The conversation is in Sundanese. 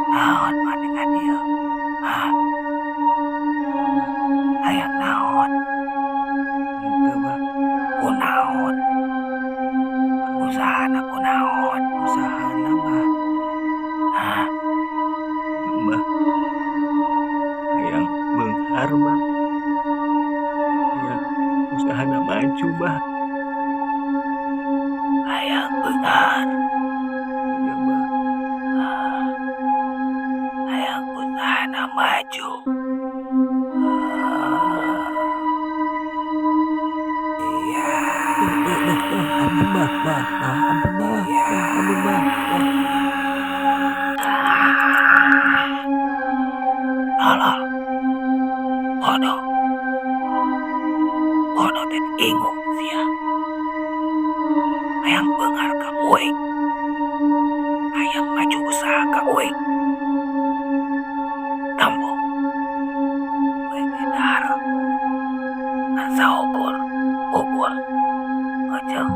Naon maneh ka dieu? Hah? Hayang naon? Henteu, Bah. Kunaon? Usahana kunaon? Usahana, Bah. Hah? Bah. Hayang beunghar, Bah. Hayang usahana maju, Bah. Hayang beunghar. Iya, Bah. Hayang usahana maju. Iya. Bah, bah, bah, ampun, Bah, Bah, Bah, ampun, Bah, Bah, ampun, Bah, Bah. Tolol. Bodoh. Bodoh teh ingu sia. Hayang beunghar ka uing. Hayang maju usaha ka uing. Tampo. Uing ge dahar. Ngan saukur bubur. Jeung